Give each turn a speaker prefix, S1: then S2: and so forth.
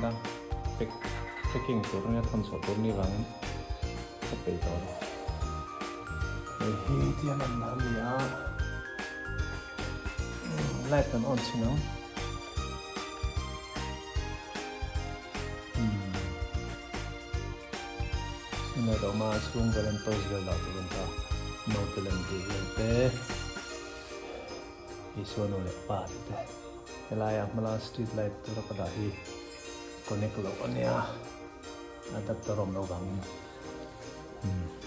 S1: la pack packing tur ania thawn chhuah tur ni vangin ka peih tawh lo. Hei hi tia lan dan a ni a, light kan on chhin ang. Chhunah erawh hma chhung vel an toys vel dah tur an ta naute lem tih vel te Isua nu leh pa tih te helai ah hmala street light tura ka dah hi connect loh a nia adapter awm loh vangin umm.